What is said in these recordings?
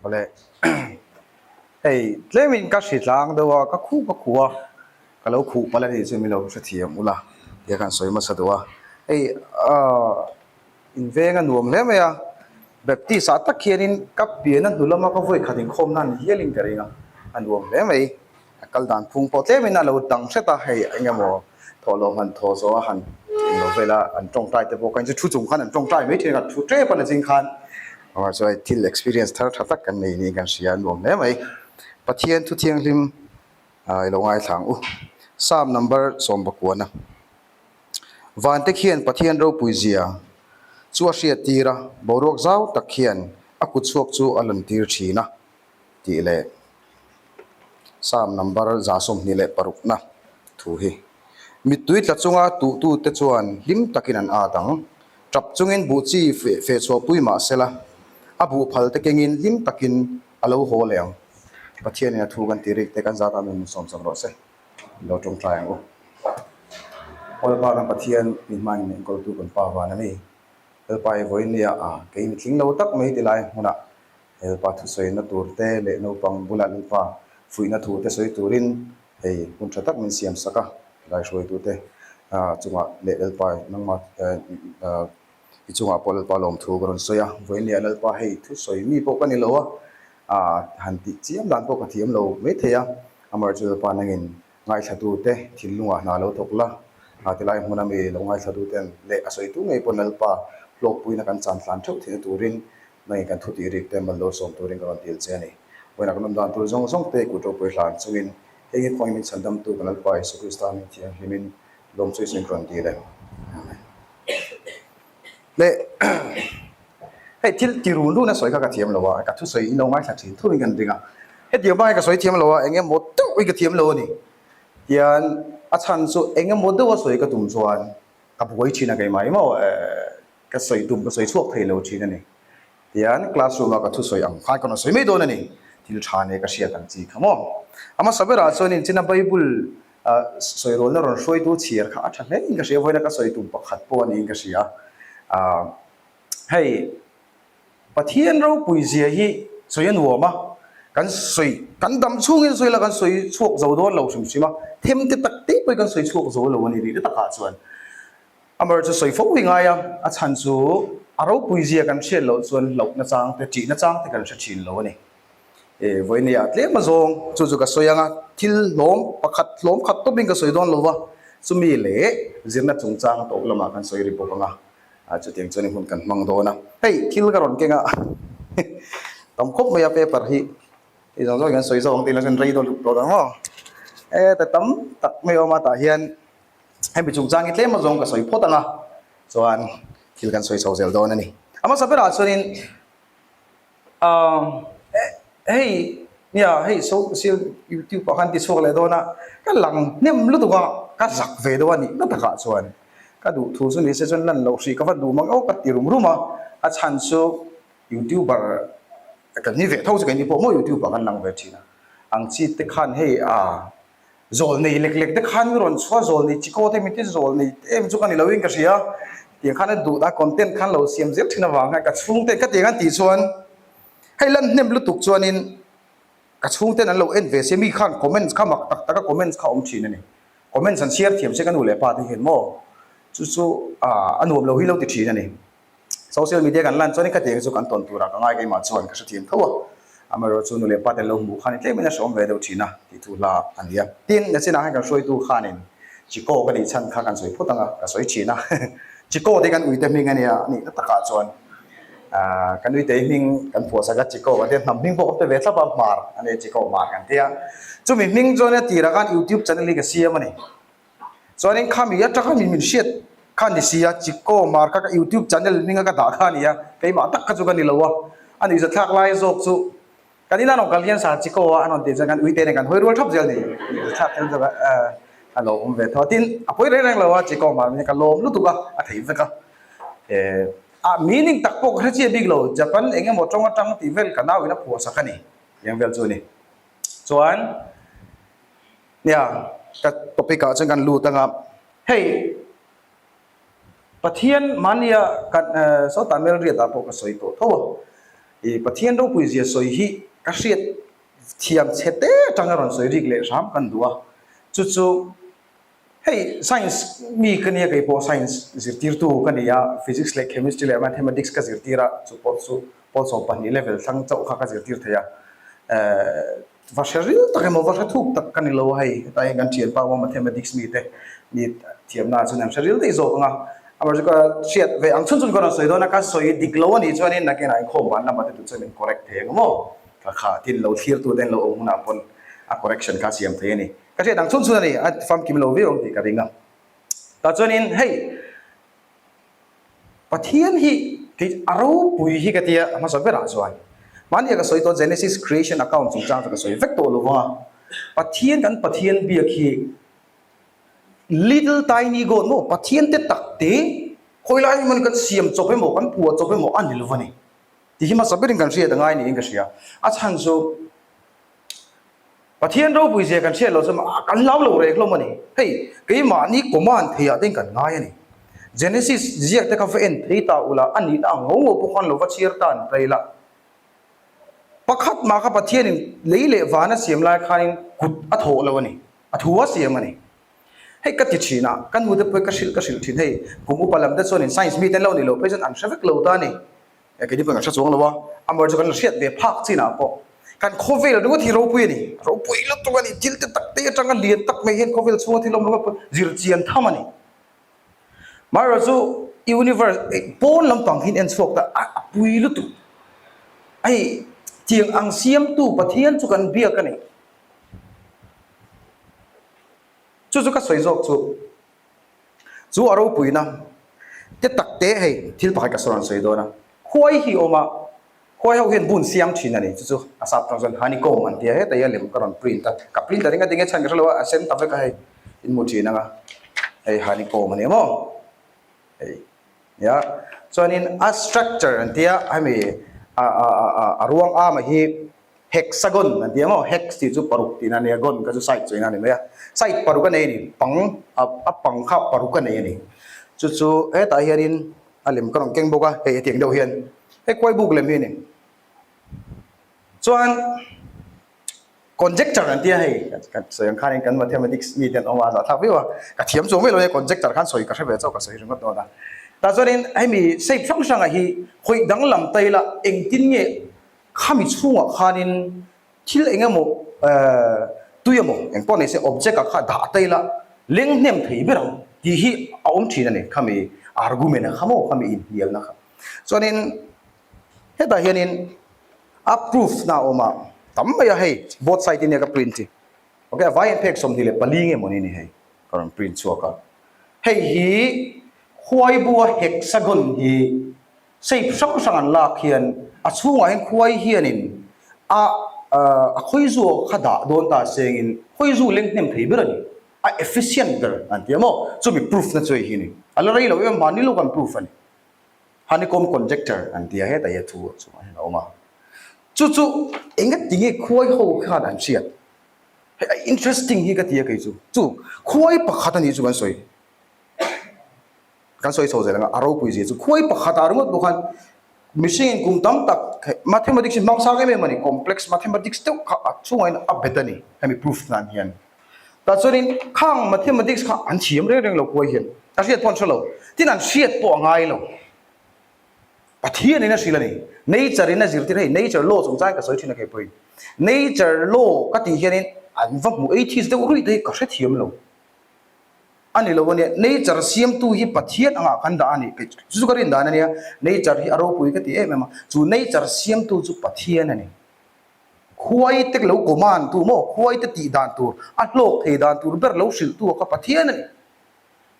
Awle hei tlemin ka hri tlang deuh a ka khuh ka khuh a ka lo khuh palh a nih chu milo hrethiam ula tia kan sawi hmasa duh a hei ahh in veng a nuam hle mai a Baptist ah tak hianin ka pian a hnu lama ka vawi khat inkhawm nan hialin ka ring a a nuam hle mai. A kal dan phung pawh tlemin a lo dang hret a, hei eng emaw thawhlawm han thaw zawh a han englo vel a, an tawngtai te pawh kha in chu thu chung khan an tawngtai mai thin a, thu tep a nachin khan chu hei thil experience thar tha tak kan nei niin kan hria a nuam hle mai. Pathian thu thianghlim i lo ngaithla ang u. Psalm number 19. Vante khian Pathian ropui zia chu a hriat tir a, boruak zau tak khian a kut chhuak chu a lan tir thin a tih leh Psalm number 26 na thu hi. Mittui tla chunga tuhtute chuan hlim takin an at ang. Tap chungin buh chi feh chhuahpui mah sela, a buh phal te kengin hlim takin a lo haw leh ang. Pathianin a thu kan tih rik te kan zat ah min sawm sak rawh se. I lo tawngtai ang u. Lalpa kan Pathian min hmain min enkawltu kan Pa van a ni. Lalpa i vawiin nia a kei mitling lo tak mai ti lai hmunah Lalpa thusawina tur te leh naupang bulah Lalpa fuihna thu te sawi turin hei hun tha tak min siam sak a, helai hruaitute chungah leh Lalpa nangmah i chungah pawh Lalpa lawmthu ka rawn sawi a, vawiin leh Lalpa hei thusawi mi pawh ka ni lo a, han tih chiam dan pawh ka thiam lo mai thei a, amaherawhchu Lalpa nangin Ngaithlatute thinlungah hna lo thawk la, hna ti lai hmuna mi lo ngaithlatuten leh a sawitu ngei pawh Lalpa hlawkpuina kan chan tlan theuh theihna turin nangin kan thutih rik te mal lo sawm turin ka rawn dil che a ni. Vawiinah kan awm dan tur zawng zawng te kut ropui hlan chungin heng hi khuangin min chhandamtu kan Lalpa Isua Krista min thianghlimin lawm chu Isuain ka rawn dil e. Amen. Leh hei thil ti run run a sawi kha ka thiam lo a, ka thusawi in lo ngaithla thin thurin kan ring a, hetiang bangin ka sawi thiam lo a, eng emaw deuh hi ka thiam lo a ni. Tian a chhan chu eng emaw deuh a sawi ka tum chuan ka buai thin a keimah emaw ka sawi tum ka sawi chhuak thei lo thin a ni. Tian classroom a ka thusawi ang khan ka rawn sawi mai dawn a ni. Thil tha nia ka hriat ang chi kha maw. A hmasa berah chuan inchina Bible sawi rawlna rawn hruaitu chhiar kha a tha hle in ka hria, vawiina ka sawi tum pakhat pawh a niin ka hria. Hei Pathian ropui zia hi sawi a nuam a, kan sawi kan dam chhungin sawi la kan sawi chhuak zo dawn lo hrim hrim a, them te tak te pawhin kan sawi chhuak zo lo a ni rih takah chuan. Amaherawhchu chu sawi fo hi ngai a, a chhan chu a ropui zia kan hriat loh chuan hlauhna chang te, ṭihna chang te kan hre ṭhin lo a ni. E, vawinia tlem azawng chu chu ka sawi ang a, thil hlawm pakhat hlawm khat tawpin ka sawi dawn lo va, chumi leh zirna chungchang tawp lamah kan sawi ri bawk ang a, chutiang chuan hun kan hmang dawn a. Hei, thil ka rawn keng a, tam khawp mai a paper hi, hei zawng zawng hi kan sawi zawk ang tih lah chuan rei dawn lutuk tawh ang maw? E, ta tam tak mai a awm a tah hian. Hemi chungchang hi tlem azawng ka sawi phawt ang a, chuan thil kan sawi chho zel dawn a ni. A hmasa berah chuanin aaa hei nia hei social youtube ah khan ti chhuak leh dawn a, ka lang hnem lutuk a, ka zak ve deuh a nih na takah chuan ka duh thu chu ni se chuan lan loh hrih ka va duh mang aw ka ti rum rum a, a chhan chu youtuber kan ni ve tho chu keini pawh maw youtube ah kan lang ve thin a, ang chi te khan hei aa. Zawl nei lek lek te khan rawn chhuah zawl nei chi kaw te mi te zawl nei em chu ka ni lo in ka hria tiang khan a duh a content khan lo siam zel thin avang khan ka chhungte ka tiang an tih chuan hei lan hnem lutuk chuanin ka chhungten an lo en ve se mi khan comments kha mak tak tak a comments kha awm thin a ni comments an chhiar thiam se ka nu leh pa te hian maw chu chu a nuam lo hi lo ti thin a ni. Social media kan lan chuan khatiang chu kan tawn turah ka ngai keimah chuan ka hrethiam tho a, amaherawh chu nu leh pa te lo hmuh khan tlemin a hreawm ve deuh thin a tih thu hla a ni a. Tin, nachinah hian kan hruaitu khanin Chiko ka nih chhan kha kan sawi phawt ang a, ka sawi thin a. Chiko te kan uite hming a nia, a nihna takah chuan kan uite hming kan phuahsak a Chiko kan tia, hnam hming pawh kan pe ve thlap a, Hmar a nia Chiko Hmar kan tia. Chumi hming chuan a tirah khan YouTube channel hi ka siam a ni. Chuanin khami atanga min min hriat kha ni si a, Chikko Mar kha ka YouTube channel hminga ka dah kha a ni a, keimah tak kha chu ka ni lo a, a nuihza thlak lai zawk chu kan ina rawn kal hian sa Chikko a an rawn tih chuan kan uite nen kan hawi rual thap zel ni, nuihza thlak thil zawk a a lo awm ve tho a, tin a pawi reng reng lo a Chikko Mar min ka lawm lutuk a, a thei vek a, eh a meaning tak pawh ka hre chiah bik lo, Japan eng emaw tawng atang tih vel ka nau in a phuah sak a ni, tiang vel chu a ni. Chuan. Nia, ka topic ah chuan kan lut anga, hei Pathian mahnia kan sawtah Melriat ah pawh ka sawi tawh tho a. I Pathian ropui zia sawi hi ka hriat thiam chhe te atanga rawn sawi rik leh hram kan duh a, chu chu hei science mi ka nia kei pawh science zirtirtu ka ni a, physics leh chemistry leh mathematics ka zirtir a, chu pawh chu pawl 12 level thlang chauh kha ka zirtir thei a, eh. Va hre ril tak emaw, va hre thuk tak ka ni lo a hei, hetah hian kan thianpa awm a mathematics mite mi thiamna ah chuan an hre ril daih zawk ang a, amaherawhchu chu ka hriat ve ang chhun chhun ka rawn sawi dawn a, ka sawi dik lo a nih chuanin nakinah inkhawm van lamah te duh chuan min correct thei ang maw? Ka kha tin lo thlirtu te an lo awm hunah pawn a correction kha a siam thei a ni. Ka hriat ang chhun chhun a ni, a famkim lo viau ang tih ka ring a. Tah chuanin hei. Pathian hi kei a ropui hi ka tia a hmasa berah chuan mahni a ka sawi tawh Genesis creation account chungchang chu ka sawi vek tawh lo vang a, Pathian kan Pathian biak hi little tiny God maw Pathian te tak te khawi lai emaw kan siam chawp emaw kan phuah chawp emaw a ni lo va ni tih hi hmasa berin kan hriat a ngai niin ka hria. A chhan chu Pathian ropui zia kan hriat loh chuan ah kan hlau lo reng hlawm a ni. Hei, keimahni command theiah te kan ngai a ni. Genesis ziak te kha va en thei ta ula, a nihna ang ngo ngo pawh khan lo va chhiar ta an play la. Pakhat mah kha Pathianin lei leh van a siam lai khanin kut a thawh lo a ni, a thu a siam a ni. Hei ka ti thin a, ka nute pawh hi ka hrilh ka hrilh thin hei, kum upa lam te chuanin science mite an lo ni lo phei chuan an hre vek lo ta a ni. E keini pawhin kan hre chuang lo a, amaherawhchu chu kan la hriat ve phak chinah pawh kan khawvel ringawt hi ropui a ni, ropui lutuk a ni, thil te tak te atanga lian tak mai hian khawvel chhunga thil awm ringawt pawh zir chian tham a ni. Amaherawhchu chu universe pawn lampang hian en chhuak ta a pui lutuk, hei tiang ang siamtu Pathian chu kan biak a ni. Chu chu ka sawi zawk chu. Chu a ropuina te tak te hei thil pakhat ka sawn sawi dawn a, khuai hi awm a, khuai ho hian bun siam thin a ni, chu chu a sap tawng chuan honeycomb an ti a, hetah hian lem ka rawn print a, ka print a ring a tinge chhan ka hre lo a, a sen ta vek a hei in hmu thin ang a, hei honeycomb a ni maw hei nia chuanin a structure an ti a, hemi a a a a ruang ama hi. Hexagon an ti ang aw, hex tih chu paruk tihna a nia, gon kha chu side chawina a ni mai a, side paruk a nei a ni, pang a pang kha paruk a nei a ni. Chu chu hetah hianin a lem ka rawn keng bawk a, hei hetiang deuh hian hei kuai buk lem hi a ni. Chuan conjecture an ti a hei kan sawi ang khanin kan mathematics mi te an awm a, a zahthlak viau a, ka thiam chuang mai lo a nia conjecture khan sawi ka hre ve chauh ka sawi ringawt dawn a. Tah chuanin hemi shape hrang hrangah hi hawi danglam ta ila engtin nge Khami chhungah khanin thil eng emaw tui emaw eng pawh nei se object ah kha dah ta ila leng hnem thei ber ang tih hi a awm thin a ni khami argument a kha maw khami inhnialna kha. Chuanin hetah hianin a proof na a awm a tam mai a hei both side in nia ka print hi ok a vai hian phek 24 nge mawni ni hei ka rawn print chhuak a hei hi khuaibua hexagon hi Shape hrang hrang an lak hian a chhungah hian khuai hianin a a khawizu kha dah dawn ta sengin khawizu leng hnem thei ber a ni, a efficient ber an ti a maw? Chumi proof na chu hei hi a ni. A la rei lo em mahni lo kan proof a ni. Honeycomb conjecture an ti a hetah hian thu chungah hian a awm a. Chu chu engatinge khuai ho khan an hriat? Hei a interesting hi ka ti a kei chu. Chu khuai pakhat a nih chu kan sawi. Kan sawi chho zel ang a, a ropui zia chu khuai pakhat ah ringawt pawh khan mihringin kum tam tak mathematics hi hmang sang em em a ni, complex mathematics deuh kha a chungah a bet a ni hemi proof nan hian. Tah chuanin khang mathematics kha an thiam reng reng lo khuai hian a hriat pawh an hre lo, tin an hriat pawh a ngai lo. Pathianin a hrilh a ni, nature in a zirtir hei nature law chungchang ka sawi thin a keipawhin nature law ka tih hianin an va hmu atheist deuh ruih te hi ka hrethiam lo. A ni lo a nia, nature siamtu hi Pathian angah kan dah a ni, kei chu chu ka rin dan a nia, nature hi a ropui ka ti em em a, chu nature siamtu chu Pathian a ni. Khuai te lo command tu maw, khuai te tih dan tur, a hlawk thei dan tur ber lo hrilh tu kha Pathian a ni.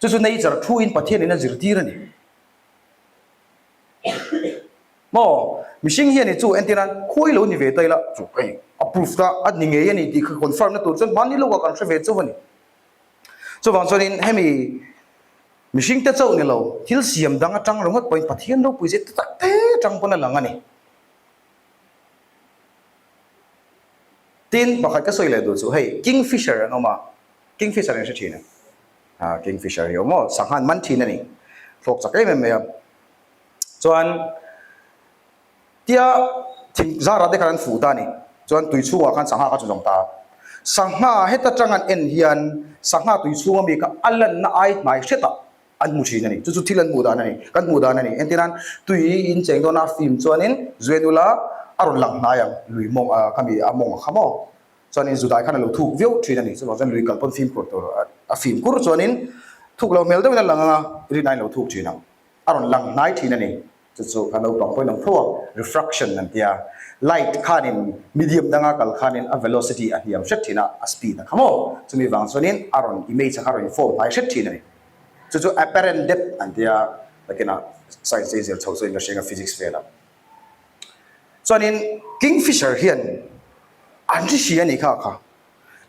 Chu chu nature thu in Pathian in a zirtir a ni. Maw, mihring hian i chu entir a, khuai lo ni ve ta ila, chu hei a proof ta a ni ngei a ni tih kha confirm na tur chuan hmanni lawkah kan hre ve chauh a ni. Chuvang chuanin hemi mihringte chauh ni lo, thil siam dang atang ringawt pawhin Pathian ropui zet tak te atang pawn a lang a ni. Tin, pakhat ka sawi leh duh chu hei Kingfisher an awm a, Kingfisher in hre thin em? Ah, Kingfisher hi awm aw, sangha an man thin a ni, thlawk chak em em mai a. Chuan tia. Thing zarah te khan an fuh ta a ni. Chuan tui chhungah khan sangha kha chu zawng ta a. Sangha heta tang an en hian sangha tui chhunga mi kha a lanna ai hnai hretah an hmu thin a ni. Chu chu thil an hmuh dan a ni. Kan hmuh dan a ni. Entir nan tui in cheng dawna fim chuanin Zuenula a rawn lang hnai ang lui mawng ah khami a mawng a kha maw. Chuanin Judai khan a lo thuk viau thin a ni. Chuvang chuan lui kal pawn fimkhur tur a fimkhur chuanin thuk lo hmel deuhin a lang ang a, rinaiin a lo thuk thin ang. A rawn lang hnai thin a ni. Chu chu kha naupang pawhin ang tho a, refraction an tia. Light khanin medium danga kal khanin a velocity a hniam hret thin a, a speed a kha maw? Chumi vang chuanin a rawn image a kha rawn form hnai hret thin a ni. Chu chu apparent depth an tia, nakinah science te zir chho chuan ka hriang a physics velah. Chuanin kingfisher hian an hri hria a nih kha kha.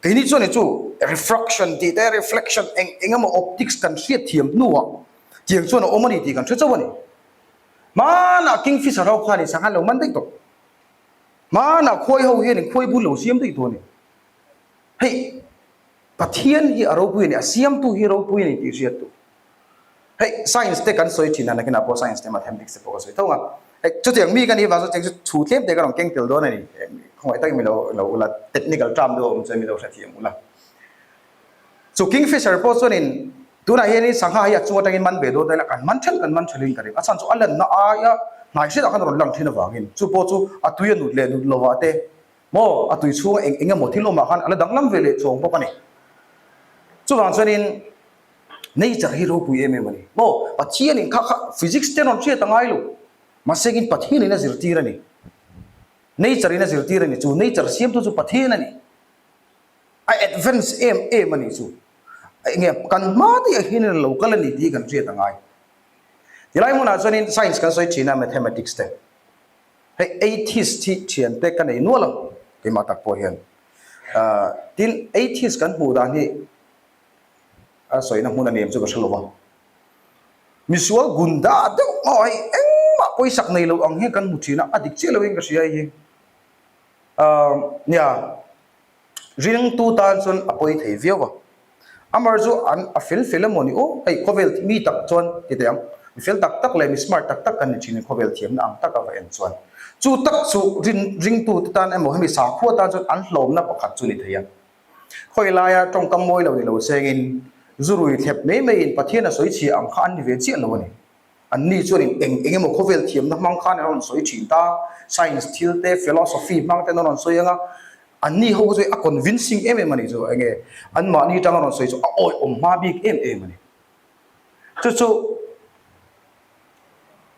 Keini chuan chu refraction tih te reflection eng eng emaw optics kan hriat thiam hnuah tiang chuan a awm a ni tih kan hre chauh a ni. Hmanah kingfisher ho khan in sangha lo man daih tawh. Hmanah khuai ho hian in khuai bul lo siam daih tawh a ni. Hei Pathian hi a ropui a ni, a siamtu hi ropui a ni tih hriat duh. Hei science te kan sawi thin a, nakinah pawh science te mathematics te pawh ka sawi tho ang a. Hei chutiang mi ka nih vang chuan cheng chu chhu tlem te ka rawn keng tel dawn a ni. Khawngaih takin mi lo lo ula, technical term deuh a awm chuan mi lo hrethiam ula. Chu kingfisher pawh chuanin tunah hianin sangha hi a chung atangin man ve dawn ta ila kan man thelh kan man thelhin ka ring. A chhan chu a lanna aia hnai hretah khan a rawn lang thin avangin chu pawh chu a tui a nut leh nut lovah te Maw, a tui chhunga eng eng emaw thil awmah khan a la danglam ve leh chuang bawk a ni. Chuvang chuanin nature hi ropui em em a ni. Maw, Pathianin kha kha physics te rawn hriat a ngai lo. Mahse in Pathianin a zirtir a ni. Nature in a zirtir a ni. Chu nature siamtu chu Pathian a ni. A advance em em a ni chu. Enge kan hma daih ah hian a lo kal a ni tih hi kan hriat a ngai. Tilai hmunah chuanin science kan sawi thin a, mathematics te. Hei atheist hi thiante ka nei nual ang keimah tak pawh hian. Tin, atheist kan hmuh dan hi a sawina hmun a ni em chu ka hre lo va. Misual gunda deuh maw hei engmah pawisak nei lo ang hian kan hmu thin a, a dik chiah lo in ka hria hei hi. Nia. Ringtu tan chuan a pawi thei viau a. Amar chu an a fel fel emaw ni aw, hei khawvel mi tak chuan ti teh ang, mi fel tak tak leh mi smart tak tak kan ni thin in khawvel thiamna ang taka va en chuan chu tak chu rin ringtu te tan emaw hemi sakhua tan chuan an hlawmna pakhat chu ni thei a. Khawi laia tawngkam mawi lo ni lo sengin zurui thlep mai maiin Pathian a sawi chhia ang kha an ni ve chiah lo a ni. Anni chuanin eng eng emaw khawvel thiamna hmang khan an rawn sawi thin ta, science thil te, philosophy hmang ten an rawn sawi ang a, anni ho chu a convincing em em a nih chu, enge anmahni tang a rawn sawi chu a awihawm hma bik em em a ni. Chu chu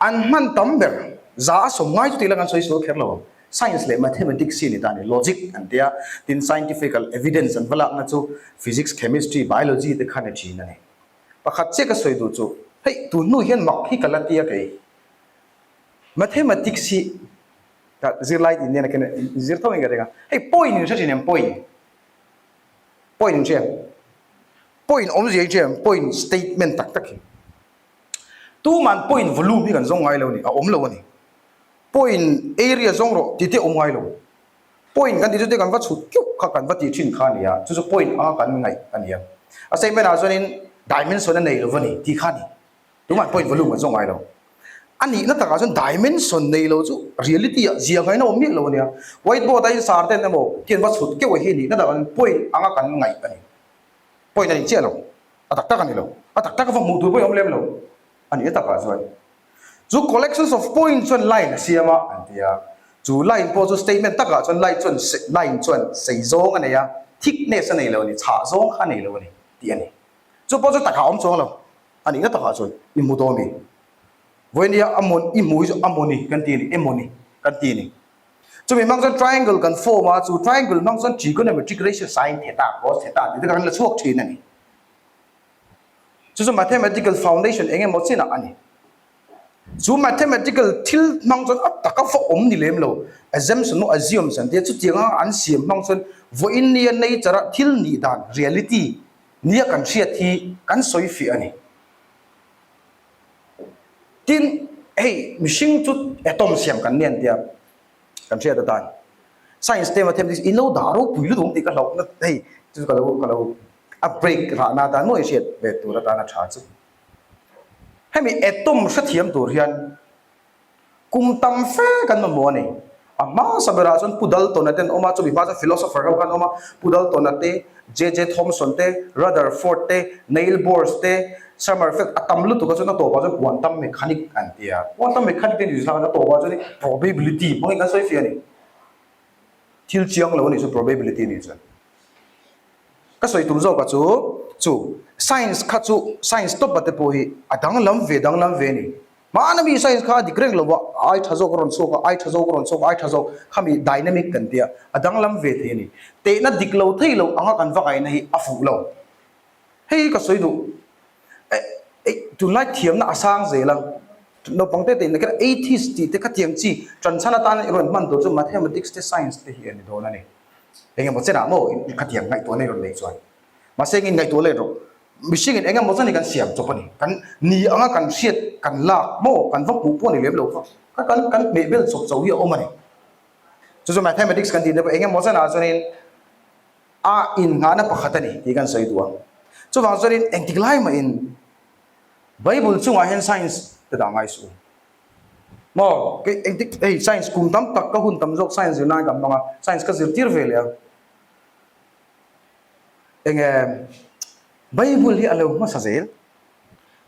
an hman tam ber, za a sawm ngai chu tih la kan sawi sual kher lo ang, science leh mathematics hi a ni ta a ni, logic an tia, tin scientifical evidence an va lakna chu physics, chemistry, biology te khan a thin a ni. Pakhat chiah ka sawi duh chu, hei tun hnu hian mak hi ka la ti a kei. Mathematics hi ka zirlai tih nen a ken a, in zir tho in ka ring a. Hei point in hre thin em point? Point in hria em? Point awmzia hi hria em? Point statement tak tak hi. Tuman point volume hi kan zawng ngai lo a ni, a awm lo a ni. Point area zawng rawh tih te a awm ngai lo. Point kan tih chu te kan va chhut keuh kha kan va tih thin kha a ni a, chu chu point anga kan ngaih a ni a. A statement ah chuanin dimension a nei lo va ni tih kha a ni. Tunah point volume kan zawng ngai lo. A nihna takah chuan dimension nei lo chu reality ah zia ngaihna awm miah lo a nia. White board a insar ten emaw khi an va chhut keuh a hi nihna takah chuan point anga kan ngaih a ni. Point a ni chiah lo. A tak tak a ni lo. A tak tak a va hmuh tur pawh i awm lem lo a ni a takah chuan. Chu collections of point chuan line a siam a an ti a, chu line pawh chu statement takah chuan line chuan line chuan sei zawng a nei a, thickness a nei lo a ni, chhah zawng kha a nei lo a ni tih a ni. Chu pawh chu takah a awm chuang lo a nihna takah chuan i hmu dawn mi? Vawinia a mawn i hmu hi chu a mawni kan ti a ni, emawni kan ti a ni. Chumi hmang chuan triangle kan form a, chu triangle hmang chuan trigonometric ratio sin theta cos theta tih te kha kan la chhuak thin a ni. Chu chu mathematical foundation eng emaw chinah a ni. Chu mathematical thil hmang chuan a taka va awm ni lem lo, assumption emaw assumes an tia, chutianga an siam hmang chuan vawiin nia nature a thil nih dan, reality, nia kan hriat hi kan sawi fiah a ni. Tin, hei mihring chu atom siam kan ni an tia. Kan hriat atan science te mathematics in lo dah ropui lutuk ang tih ka hlauh na hei chu ka lo ka lo a break rahna atan maw i hriat ve tur atan a tha chu. Hemi atom hrethiam tur hian kum tam fe kan mamawh a ni. A hmasa berah chuan Pu Dalton-a te an awm a, chumi hma chuan philosopher ho kha an awm a, Pu Dalton-a te, JJ Thomson te, Rutherford te, Neil Bohr te, Sommerfeld a tam lutuk a chuan a tawpah chuan quantum mechanic an ti a. Quantum mechanic te ni zan a tawpah chuan probability hmangin kan sawi fiah a ni. Thil chiang lo a nih chu probability a nih chuan. Ka sawi tum zawk a chu chu science kha chu science tawpa te pawh hi a danglam ve danglam ve a ni. Hmana mi science kha a dik reng lo va, ai tha zawk a rawn chhuak a, ai tha zawk a rawn chhuak a, ai tha zawk khami dynamic kan tia a danglam ve thei a ni. Tehna dik lo thei lo anga kan va ngaihna hi a fuh lo. Hei hi ka sawi duh. Eh eh tunlai thiamna a sang zel a, naupang te te in atheist tih te khatiang chi tanchhan atan i rawn hman tur chu mathematics te science te hi a ni dawn a ni. Engemaw chenah maw khatiang ngaihtuahna i rawn neih chuan. Mahse engin ngaihtuah let rawh. Mihringin eng emaw chuan kan siam chawp a ni. Kan ni anga kan hriat kan lak maw kan va hmuh pawh a ni lem lo kha. Kha kan kan hmeh bel chawp chauh hi a awm a ni. Chu chu mathematics kan tih te pawh eng emaw chuanah chuanin a innghahna pakhat a ni tih kan sawi duh a. Chuvang chuanin engtik lai mahin Bible chungah hian science te dah ngai suh u. Maw kei engtik hei science kum tam tak ka hun tam zawk science zir nan kan hmang a, science ka zirtir ve leh a. Enge Bible hi a lo hmasa zel.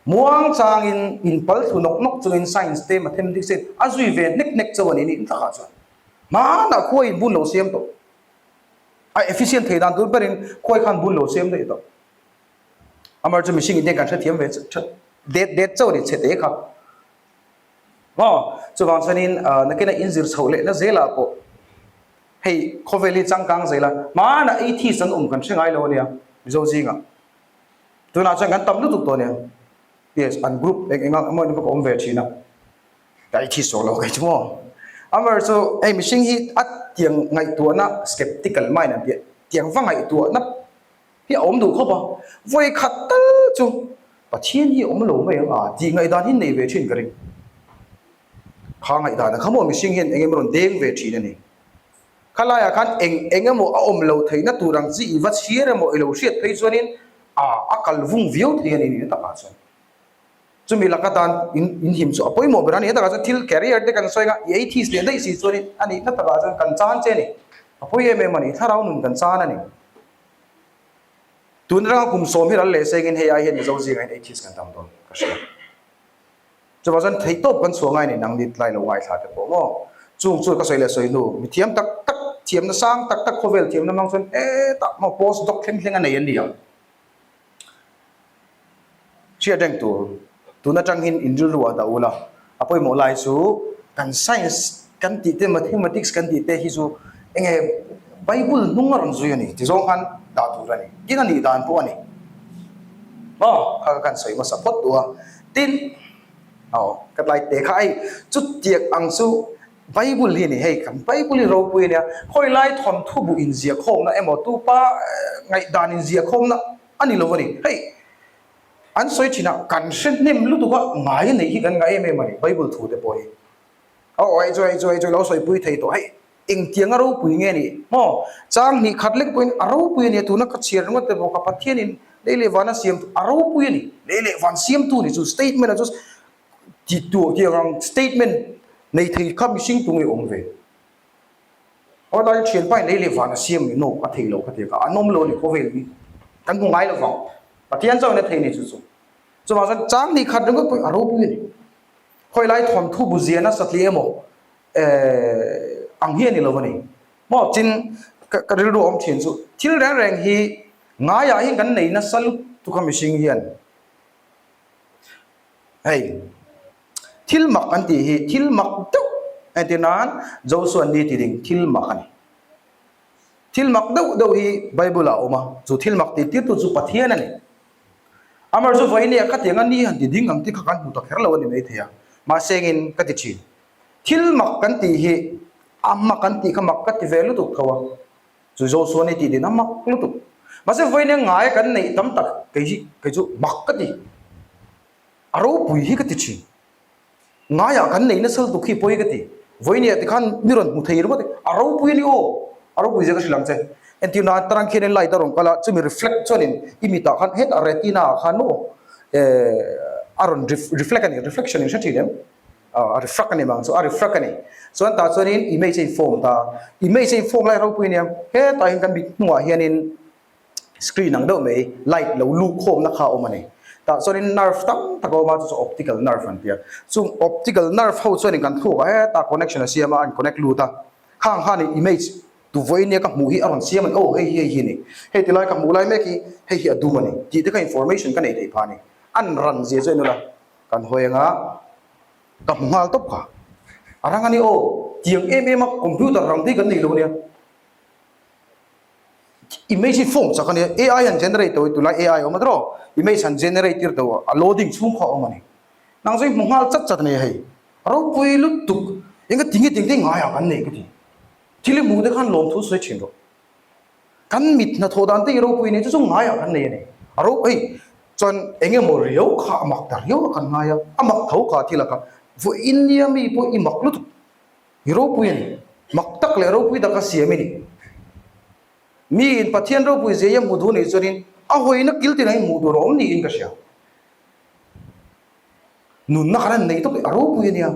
Muang changin in pal thlu nawk nawk chungin science te mathematics te a zui ve hnek hnek chauh a ni nih takah chuan hmanah khuai in bun lo siam tawh. A efficient thei dan tur berin khuai khan bun lo siam daih tawh. Amar chu mihring in te kan hrethiam ve det det chauh a ni chhe te kha. Maw chuvang chuanin nakinah in zir chhoh lehna zelah pawh Hei khawvel hi changkang zel a, hmanah atheist an awm kan hre ngai lo ania Mizo zingah. Tunah chuan kan tam lutuk tawh ania. Yes, an group eng eng emaw in ka awm ve thin a. Ka atheist tawh lo kei chu maw. Amar chu hei mihring hi a tiang ngaihtuahna skeptical mind an tih a, tiang va ngaihtuahna hi a awm duh khawp a. Vawi khat tal chu Pathian hi a awm lo mai ang a tih ngaihdan hi nei ve thin ka ring. Kha ngaihdan a kha maw mihring hian eng emaw rawn deng ve thin a ni. Khalaiah khan eng eng emaw a awm lo theihna tur ang chi i va chhiar emaw i lo hriat phei chuanin a a kal vung viau thei a ni ni takah chuan. Chumi laka tan in in him chu a pawimawh ber a ni. Hetakah chuan thil career te kan sawi anga i atheist leh daih si chuanin a nihna takah chuan kan chan che a ni. A pawi em em a ni. Thlarau nun kan chan a ni. Tun atanga kum sawm hi ral leh sengin hei ai hian Mizo zingah hian atheist kan tam dawn ka hria. Chuvang chuan theihtawp kan chhuah ngai ni nang ni tlai lo ngaithla te pawh maw? Chung chu ka sawi leh sawi hnu, mi thiam tak tak, thiamna sang tak tak khawvel thiamna hmang chuan hetah maw post doc thleng thleng a nei an ni ang. Hriat reng tur, tun atang hin in rilru ah dah ula, a pawimawh lai chu kan science kan tih te mathematics kan tih te hi chu enge Bible hnung a rawn zui a ni ti zawng khan dah tur a ni. Tin a nih dan pawh a ni. Maw? Kha kha kan sawi hmasa phawt duh a. Tin, aw, ka tlai te kha hei, chutiang ang chu Bible hi a ni, hei kan Bible hi ropui a nia, khawi lai thawnthu bu inziahkhawmna emaw tupa ngaihdan inziahkhawmna a ni lo a ni. Hei, an sawi thin a, kan hre hnem lutuk a, ngai a neih hi kan ngah em em a ni, Bible thu te pawh hi. Aw, hei chu, hei chu, hei chu lo sawipui thei tawh, hei Engtiang a ropui nge ni maw? Chang hnih khat lek pawhin a ropui a ni a, tuna ka chhiar ringawt te pawh ka Pathianin lei leh van a siam a ropui a ni. Lei leh van siamtu ni chu statement a chu ti tu tiang ang statement nei thei kha mihring tu nge awm ve? Aw tlai thianpa in lei leh van a siam ni no a thei lo kha tiang kha an awm lo a ni khawvel hi kan hmu ngai lo vang. Pathian chauhin a thei ni chu chu. Chuvang chuan chang hnih khat ringawt pawhin a ropui a ni. Khawilai thawnthu bu ziahna satliah emaw ang hi a ni lo a ni. Maw tin ka ka rilru awm thin chu thil reng reng hi ngaiah hian kan nei nasa lutuk a mihring hian hei thil mak an tih hi thil mak deuh entir nan Joshua ni ti ding thil mak a ni. Thil mak deuh deuh hi Bible ah a awm a chu thil mak tih tirtu chu Pathian a ni. Amar chu vawinia khatiang a ni han ti ding ang tih kha kan hmu ta kher lo a ni maithei a mahse engin ka ti thin. Thil mak kan tih hi a mak an tih kha mak ka ti ve lutuk tho a, chu Joshua ni tih din a mak lutuk. Mahse vawiin a ngai kan neih tam tak kei hi kei chu mak ka ti, a ropui hi ka ti thin. Ngaiah kan neih nasa lutuk hi pawi ka ti. Vawiin ah tikhan mi rawn hmu thei ringawt a ropui a ni aw, a ropui zia ka hrilh ang che. Entir nan tarang khianin light a rawn kal a, chumi reflect chuanin i mitah khan hetah retina ah khan maw eh a rawn reflect a ni, reflection in hre thin em? A refract a ni mang chu, a refract a ni. Chuan tah chuanin image a in-form ta. Image a in-form lai ropui a nia, hetah hian kan mit hnungah hianin screen ang deuh mai light lo luh khawmna kha a awm a ni. Tah chuanin nerve tam tak a awm a, chu chu optical nerve an ti a. Chung optical nerve ho chuanin kan thluakah hetah connection a siam a, a in-connect lut a. Khang khanin image tu vawiin nia ka hmuh hi a rawn siam a ni, aw hei hi hei hi a ni, hei tilai ka hmuh lai mek hi hei hi a dum a ni tih te kha information ka nei theih phah a ni. An ran zia chu a inawlh a, kan hawi anga ka hmu nghal tawp kha. A rang a ni aw, tiang em em a computer rang te hi kan nei lo ania. Image hi form chak a nia, AI han generate tawh hi tunlai AI a awm a tiraw, image han generate tir tawh a loading chhung kha a awm a ni. Nang chu i hmu nghal chat chat a ni hei, a ropui lutuk, eng ka tinge ting te ngaiah kan nei ka ti. Thil i hmuh te khan lawmthu sawi thin rawh. Kan mit hnathawh dan te i ropui nei chu chu ngaiah kan nei a ni. A ro hei chuan eng emaw riau kha a mak ta riau a kan ngai a, a mak tho kha thil a kha. Vawiin nia mi pawh i mak lutuk, i ropui a ni. Mak tak leh ropui taka siam i ni. Miin Pathian ropui zia i a hmu duh nih chuanin a hawina kil tin ang i hmuh tur a awm niin ka hria. Nunna kan han nei tawp i a ropui a nia.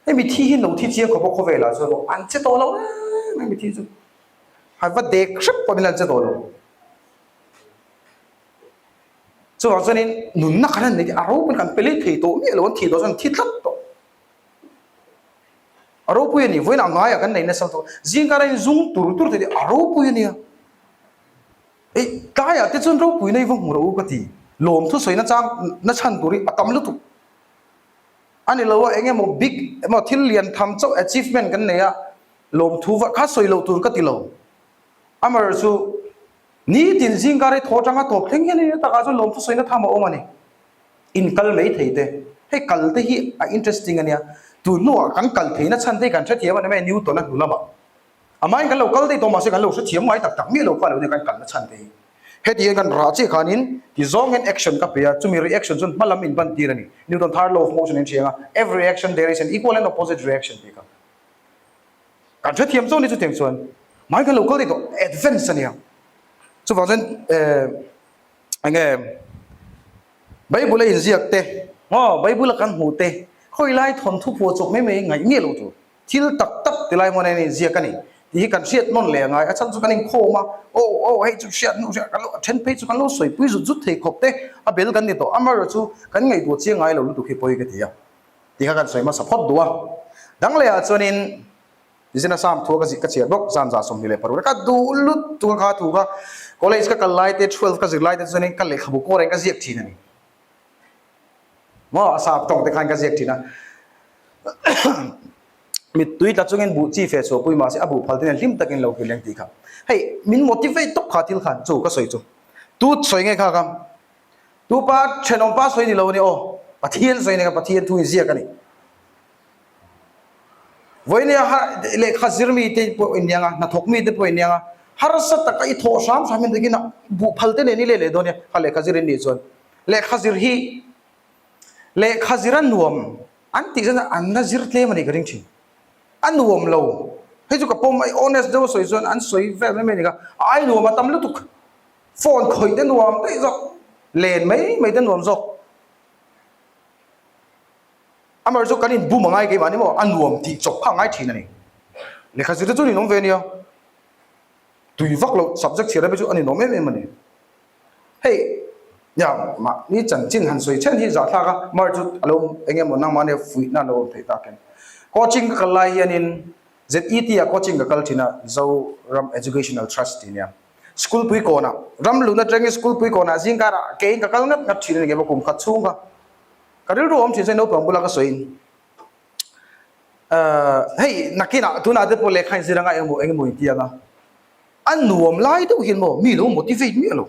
Hei mithi hi lo thi chiang khawp a khawvelah chuan aw an che tawh lo em em mithi chu han va dek hrep pawhin an che tawh lo. Chuvang chuanin nunna khan an nei a ropui kan pe leh thei tawh miah lo an thih tawh chuan an thi tlat tawh. A ropui a ni vawiin a ngaiah kan nei nasa tawh zingkar a inzung tur tur thei a ropui a nia. Ei tlaiah te chuan ropui na i va hmu rawh u ka ti lawmthu sawina chang na chhan tur hi a tam lutuk. A ni lo a, eng emaw big emaw thil lian tham chauh achievement kan nei a, lawmthu va kha sawi loh tur ka ti lo. Amaherawhchu chu nitin zingkar hi thaw atanga tawp thleng hian eng takah chuan lawmthu sawina tham a awm a ni. In kal mai thei te, hei kal te hi a interesting a nia, tun hnuah kan kal theihna chhan te hi kan hrethiam a ni mai, Newton a hnu lamah. Amahin kan lo kal daih tawh mahse kan lo hrethiam ngai tak tak miah lo kha a lo nia kan kalna chhan te hi. Heti hian kan rah chiah khanin ti zawng hian action ka pe a, chumi reaction chuan hma lam in ban tir a ni. Newton third law of motion in hriang a, every reaction there is an equal and opposite reaction tih kha. Kan hrethiam zawk ni chutiang chuan mahni kan lo kal daih tawh advance a nia. Chuvang chuan eh enge Bible a inziak te maw Bible a kan hmuh te khawi lai thawnthu phuah chawp mai mai ngaih miah lo tur. Thil tak tak ti lai hmun hian inziak a ni tih hi kan hriat nawn leh a ngai. A chhan chu kan inkhawm a, aw aw hei chu hriat hnu hriat kan lo a then phei chu kan lo sawipui zut zut thei khawp te a bel kan ni tawh. Amaherawh chu kan ngaihtuah chiang ngai lo lutuk hi pawi ka ti a tih kha kan sawi hmasa phawt duh a. Dang lehah chuanin Nizina Sam thua ka zih ka chhiar bawk zan za 26 ka duh lutuk a kha thu kha college ka kal lai te twelve ka zir lai te chuanin ka lehkhabu kawr ah ka ziak thin a ni. Maw a sap tawng te khan ka ziak thin a. Mittui tla chungin buh chi fe chhuahpui mahse a buh phal te nen hlim takin lo kir leng tih kha. Hei min motivate tawp kha thil khan chu ka sawi chu. Tu sawi nge kha kha? Tu pa thenawm pa sawi ni lo a ni aw. Pathian sawi nge kha Pathian thu in ziak a ni. Vawinia lehkha zir mi te pawh in niang a, hnathawk mi te pawh in niang a, harsa taka i thawh hram hram in takin a buh phal te nen i leh leh dawn nia kha lehkha zir in nih chuan. Lehkha zir hi lehkha zir a nuam an tih chuan an la zir tlem a nih ka ring thin. A nuam lo. Hei chu ka pawm a, honest deuh a sawi chuan an sawi vel mai mai a ni kha. A ai nuam a tam lutuk. Phone khawih te nuam daih zawk, len mai mai te nuam zawk. Amaherawhchu chu kan inbum a ngai keimah ni maw? A nuam tih chawp kha a ngai thin a ni. Lehkha zir te chu a ninawm ve a nia. Tui vak loh subject chhiar te chu a ninawm em em a ni. Hei ya mahni chanchin han sawi chhen hi zahthlak a, amaherawhchu chu a lo eng emaw nangmah nia fuihna a lo awm theih tak em. Coaching ka kal lai hianin ZET ah coaching ka kal thin a, Zoram Educational Trust tih nia. School pui kawnah, ram luhna atangin school pui kawnah zingkarah keiin ka kal ngat ngat thin a ni keimah kum khat chhung kha. Ka rilru awm thin chuan naupang bula ka sawiin ahh hei nakinah tunah te pawh lehkha inzir anga engemaw engemaw inti anga a nuam lai deuh hian maw mi lo motivate miah lo.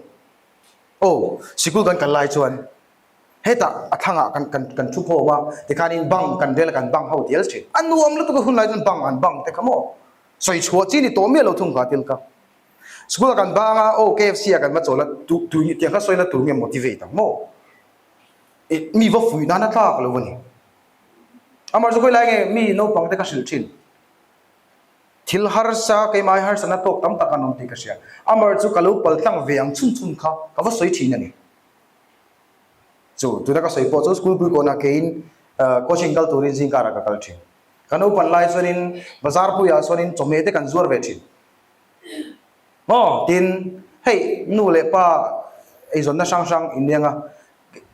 Aw sikul kan kal lai chuan hetah a thlangah kan kan kan thu khawm a tikhanin bang kan rel a kan bang ho dial thin. A nuam lutuk a hun lai chuan bang an bang te kha maw sawi chhuah chi ni tawh miah lo thung kha thil kha. Sikul ah kan bang a aw KFC ah kan va chawl a tu tu tiang kha sawi la tur nge motivate ang maw. Mi va fuih nan a tlak lo a ni. Amah chu khawilai nge mi naupang te ka hrilh thin. Thil harsa keimah hi harsatna tawk tam tak an awm tih ka hria. Amah chu ka lo pal tlang ve ang chhun chhun kha ka va sawi thin a ni. Chu tuna ka sawi pawh chu school pui kawnah keiin Coaching kal turin zingkarah ka kal thin. Ka naupan lai chuanin bazar puiah chuanin chawhmeh te kan zuar ve thin. Maw? Tin, hei nu leh pa eizawnna hrang hrang inniang a,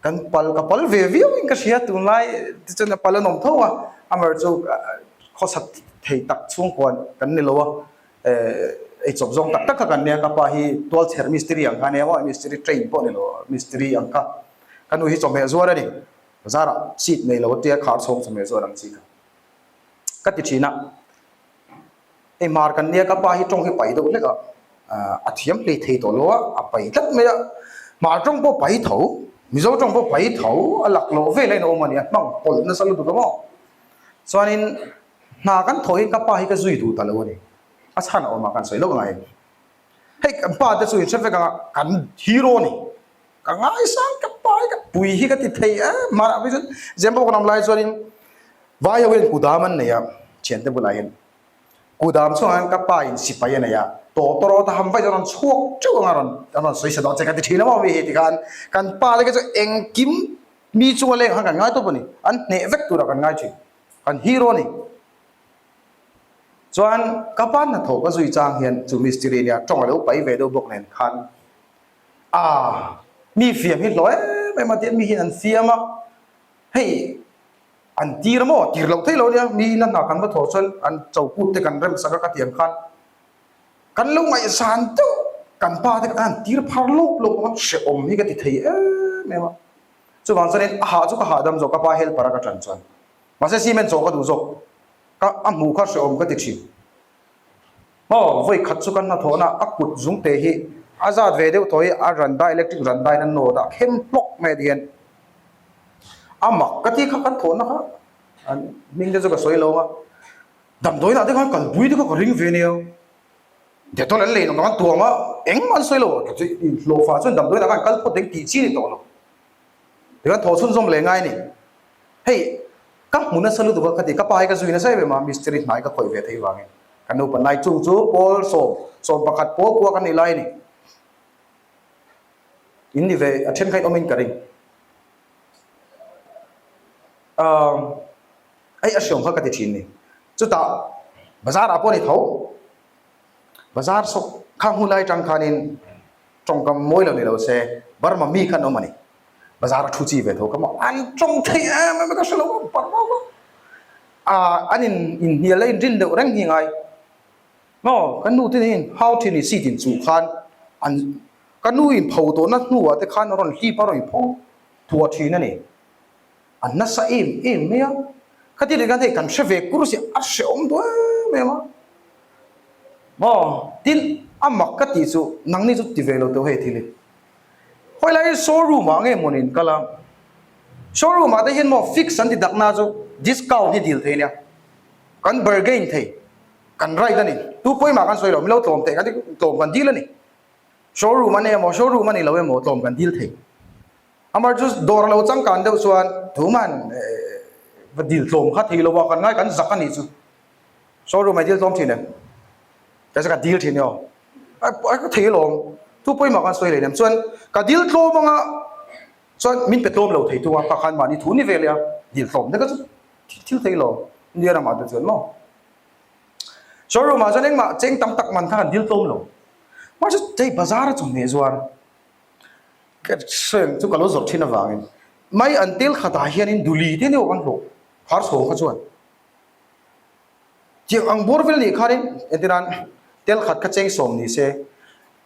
kan pal ka pal ve viau in ka hria tunlai tichuan a pal an awm tho a, amaherawhchu chu khawsa thei tak chhungkuan kan ni lo a, eichawp zawng tak tak kha kan nia, ka pa hi tualchher mistiri ang kha a nia maw, mistiri train pawh ni lo mistiri ang kha, ka nu hi chawhmeh zuar a ni. Bazarah seat nei lo atia khar chhawng chawhmeh zawt ang chi kha ka ti thin a. Hei hmar kan nia ka pa hi tawng hi pai deuh hlek a, a thiam hlei thei tawh lo a, a pai tlat mai a. Hmar tawng pawh pai tho, Mizo tawng pawh pai tho, a lak loh vel a inawm a ni, a hmang pawlh nasa lutuk a maw. Chuanin hna kan thawh hi ka pa hi ka zui duh ta lo a ni, a chhan a awm a kan sawi lawk ngai. Hei kan pa te chu inhre vek ang a, kan hero a ni. Ka ngaisang ka pa hi ka pui hi ka ti thei em hmanah phei chuan Zembawk ram lai chuanin vai ho hian kudam an nei a thiante bulah hian kudam chungah hian ka pa in sipai a nei a tawtawrawt a ham vaih chuan a rawn chhuak teuh ang a rawn a rawn sawi sa dawn che ka ti thin a maw mi hi tikhan kan pa te kha chu engkim mi chunga leng khan kan ngai tawp a ni an hneh vek turah kan ngai thin kan hero a ni. Chuan ka pa hnathawh ka zui chang hian chu mistiri nia tawng a lo pai ve deuh bawk nen khan A, mi fiam hi hlawh em em a tian mi hian an fiam a, hei an tir maw tir loh theih loh ania, mi ina hna kan va thawh chuan an chokut te kan rem sak a ka ti ang khan kan lo ngaihsan deuh kan pa te khan an tir phar lawp lawp ang a, hrehawm hi ka ti thei em em a, chuvang chuanin a hah chu ka hahdam zawk ka pa helper a ka tan chuan mahse cement chawh ka duh zawk ka a hmuh kha hrehawm ka ti thin. Aw, vawi khat chu kan hnathawhna a kut zungte hi a zat ve deuh tawh hi a randa electric randa in a nawt a khem hlawk mai a ti hian a mak ka ti kha kan thawhna kha an hming te chu ka sawi lo ang a damdawiin ah te khan kalpui te kha ka ring ve nia Dettol an lei lo kan tuam a engmah an sawi lo hlawhfa chuan damdawiin ah khan kal phawt ding tih chi a ni tawh lo. Tikhan thaw chhunzawm leh ngai a ni. Hei, ka hmu nasa lutuk a ka ti, ka pa hi ka zui nasa em em a, mistiri hnai ka khawih ve theih vangin. Kan nupa nai chung chu pawl sawm, 11 pawl kua kan nih lai a ni. In ni ve, a then kha in awmin ka ring. Umm, hei a hriawm kha ka ti thin ni. Chutah, bazar ah pawh a ni tho. Bazar sawk khang hun lai tang khanin tawngkam mawi lo ni lo se Burma mi khan awm a ni. Bazar a thu chi ve tho ka maw an tawng thei em em a ka hre lo a Burma kha ah an in inhnial a inrin deuh reng hi ngai maw ka nu te nen hau thin ni seat in chuh khan an ka nu in pho tawhna hnuah te khan a rawn hlip a rawn pho thuah thin a ni. A nasa em em mai a, khati leh khan hei kan hre ve kur si a hrehawm duh em em a, maw tin a mak ka tih chu nangni chu ti ve lo teuh hei thil hi, khawi lai showroom ah nge mawni in kal a, showroom ah te hian maw fix an ti dak na chu discount hi dil thei ania, kan bargain thei, kan right a ni, tu pawimah kan sawi lo, milo tlawm thei kan ti tlawm kan dil a ni, showroom a ni emaw showroom a ni lo emaw tlawm kan dil thei. Amar chu dawr lo changkan deuh chuan tuman va dil tlawm kha thei lo a kan ngai kan zak a nih chu. Showroom ah i dil tlawm thin em? Ka ka dil thin emaw? A ka thei alawm thu pawimah khan sawi leh nem chuan ka dil tlawm anga chuan min pe tlawm lo thei thung a kha khan mahni thu ni ve leh a dil tlawm te kha chu thil thei lo India ramah te chuan maw. Showroom ah chuan engmah cheng tam tak man kha kan dil tlawm lo. Mahse chei bazar a chawhmeh zuar. Ka hriat chu ka lo zawrh thin avangin mai an tel khatah hianin duli te deuh kan hlawh khar chhawng kha chuan tiang ang bawr vel nih khanin entirnan tel khat kha cheng sawm ni se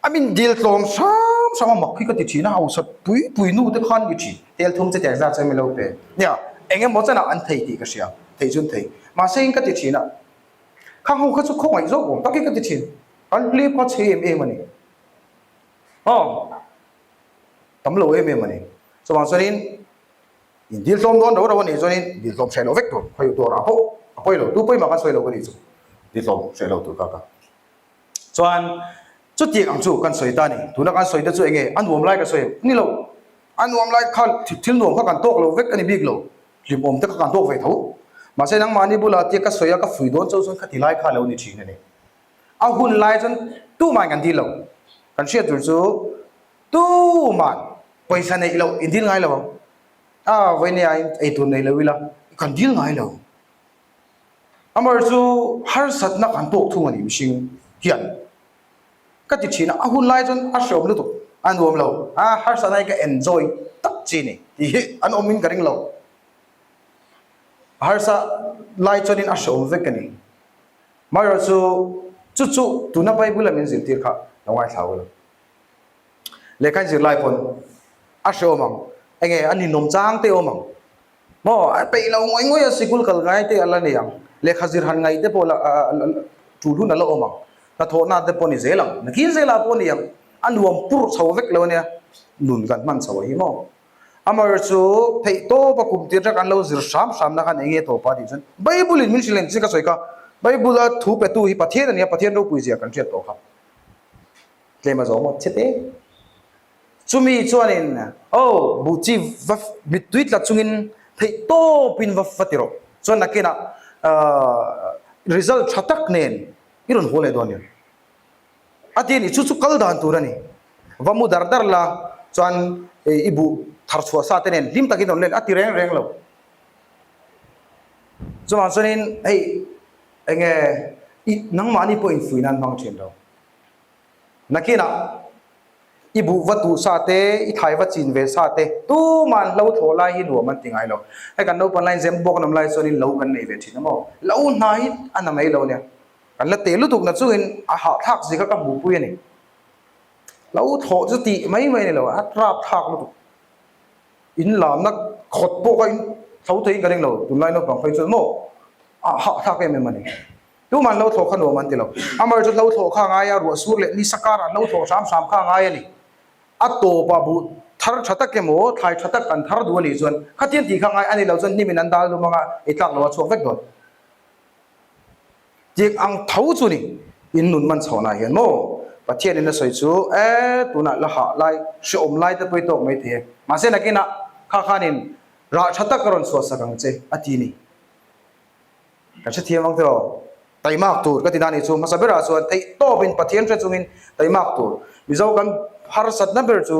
a min dil tlawm hram hram a mak hi ka ti thin a hausa pui pui nu te khan ni thin tel thum che tiang zat chuan min lo pe nia eng emaw chanah an thei tih ka hria thei chu an thei mahse in ka ti thin a khang ho kha chu khawngaih zawk awm tak hi ka ti thin an hlip kha chhe em em a ni. Aw, tam lo em em a ni. Chuvang chuanin in dil tlawm dawn ro ro a nih chuanin dil tlawm hreh loh vek tur khawi tur a pawh a pawi lo tu pawimah kan sawi lo ka nih chu dil tlawm hreh lo tur ka ka. Chuan chutiang ang chu kan sawi ta a ni. Tuna kan sawi te chu enge a nuam lai ka sawi em? Ni lo. A nuam lai kha thil nuam kha kan tawk lo vek a ni bik lo. Hlimawm te kha kan tawk ve tho. Mahse nangmahni bulah tia ka sawi a ka fui dawn chauh chuan khati lai kha a lo ni thin a ni. A hun lai chuan tumahin kan dil lo. Kan hriat tur chu tuman pawisa neih loh in dil ngai lo ang. A vawinia in eitur nei lo ila. Kan dil ngai lo. Amaherawhchu chu harsatna kan tawk thung a ni mihring hian. Ka ti thin a, a hun lai chuan a hreawm lutuk, a nuam lo. A harsatna hi ka enjoy tak chi ni tih hi an awmin ka ring lo. A harsa lai chuanin a hreawm vek a ni. Amaherawhchu chu chu tuna Bible a min zirtir kha lo ngaithla ula. Lehkha in zirlai pawn a hreawm ang, enge a ninawm chang te awm ang. Maw a peih lo ngawih ngawih a sikul kal ngai te a la nei ang, lehkha zir han ngaih te pawh la tul hun a la awm ang, hnathawhna te pawh ni zel ang, nakin zelah pawh ni ang, a nuam pur chho vek lo ania, nun kan hman chho a hi maw. Amaherawhchu chu theih tawp a kum tir ṭak an lo zir hram hram na khan eng nge tawpa tih chuan Bible in min hrilh ang chi ka sawi kha, Bible a thu petu hi Pathian a nia, Pathian ropui zia kan hriat tawh kha. Tlem a zawng maw chhe te. Chumi chuanin, Aw, buh chi va mittui tla chungin theih tawpin va va ti rawh. Chuan nakinah result tha tak nen i rawn haw leh dawn nia. A ti a ni, chu chu kal dan tur a ni. Va mu dar dar la, chuan i buh thar chhuah sa te nen hlim takin rawn len a ti reng reng lo. Chuvang chuanin hei enge i nangmahni pawh infuih nan hmang thin lo. Nakinah i buh va tuh sa te, i thai va chin ve sa te, tuman hlo thlawh lai hi nuam an ti ngai lo. Hei kan naupang laiin zem bawk an awm lai chuanin lo kan nei ve thin a maw? Lo hna hi a na mai lo nia. Kan la teh lutuk na chungin a hahthlak zia kha ka hmuhpui a ni. Lo thlawh chu tih mai mai a ni lo, a rapthlak lutuk. In lamna khawt pawh kha in tho theiin ka ring lo, tunlai naupang phei chuan maw a hahthlak em em a ni. Tuman hlo thlawh kha nuam an ti lo. Amaherawhchu hlo thlawh kha a ngai a, ruah sur leh nisa karah hlo thlawh hram hram kha a ngai a ni. A tawpah buh thar tha tak emaw, thlai tha tak an thar duh a nih chuan khatiang tih kha a ngai a ni lo chuan hnimin an dal lum anga ei tlak lo a chhuak vek dawn. Tiang ang tho chu ni in nun man chhohna hian maw Pathianin a sawi chu e tunah la hah lai hrehawm lai te pawh i tawk mai thei e mahse nakinah kha khanin rah tha tak a rawn chhuahsak ang che a ti ni. Kan hrethiam ang tiraw? Taimak tur ka ti na nih chu hmasa berah chuan theih tawpin Pathian hre chungin taimak tur. Mizo kan harsatna ber chu